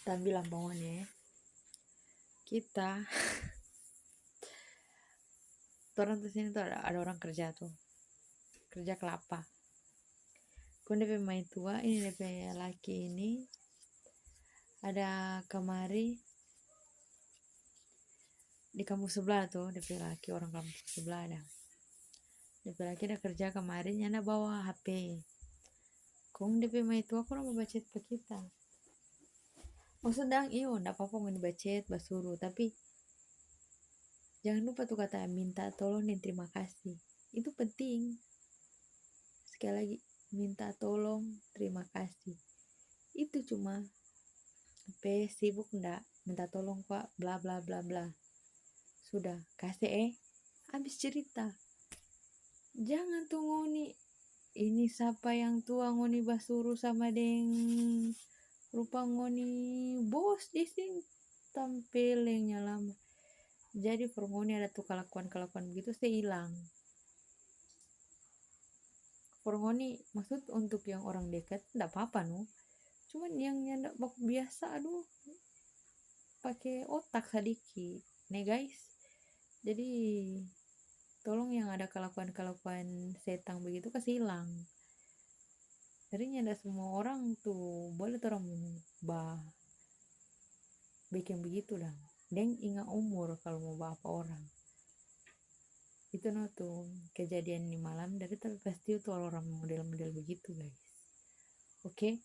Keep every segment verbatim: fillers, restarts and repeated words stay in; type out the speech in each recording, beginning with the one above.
Tambilang bangun ya. Kita torang tu sini tu ada, ada orang kerja tu, kerja kelapa. Kong depe maitua ini, depe laki ini ada kamari di kampung sebelah tu, depe laki orang kampung sebelah ada. Depe laki ada kerja kamari, nyanda bawa H P. Kong depe maitua kurang mo bacet pa kita. Maksud dang, iyo, nda apa-apa ngoni bacet, basuru, tapi jangan lupa tu kata minta tolong deng terima kasih. Itu penting. Sekali lagi, minta tolong, terima kasih. Itu cuma pe sibuk nda, minta tolong kwa, bla bla bla bla. Sudah, kase eh, abis cerita. Jangan tu ngoni, ini sapa yang tua ngoni basuru sama deng rupa ngoni bos di sini tampelengnya lama. Jadi for ngoni ada tu kalakuan-kalakuan begitu se ilang. For ngoni, maksud untuk yang orang dekat nda apa-apa no. Cuman yang nyanda baku biasa, aduh, pake otak sadiki ne guys. Jadi tolong yang ada kalakuan-kalakuan setang begitu kasi ilang. Jadi nyanda semua orang tu boleh torang ba biking begitu dang. Deng inga umur kalu mo ba apa orang. Itu no tu kejadian ni malam, dari tapi pasti tu orang model-model begitu guys. Oke,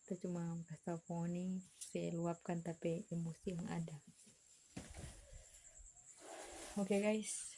kita cuma kasih tau ngoni se luapkan tapi emosi yang ada. Oke guys,